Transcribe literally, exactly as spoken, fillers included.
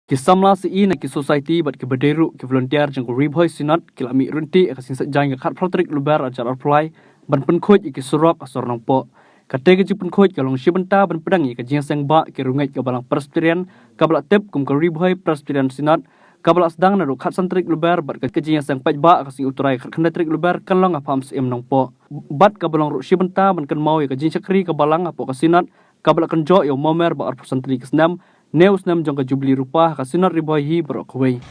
Ki samla C E na ki society bad ki ba dei ruh ki volunteer jong ka Ri Bhoi Synod ki la mih ryntih ha ka sngi Saitjaiñ ka khatphra tarik Lber ar hajar arphew lai ban pynkhuid ïa ki surok ha sor Nongpoh. Kata ka jingpynkhuid ka long shi bynta ban pdiang ïa ka jingïaseng ba ki riewngeit ka Balang Presbyterian kaba la tip kum ka Ri Bhoi Presbyterian Synod, kaba la sdang naduh khatsan tarik Lber bad ka jingïaseng paidbah ha ka sngi U Trai khatkhyndai tarik Lber kan long ha Pamsiem Nongpoh. Bad kaba long ruh shi bynta ban kynmaw ïa ka jingshakri ka Balang hapoh ka Synod kaba la kynjoh ïa u Mawmer ba arphew san tylli ki snem, ne u snem jong ka Jubili Rupa ha ka Synod Ri Bhoi hi baroh kawei.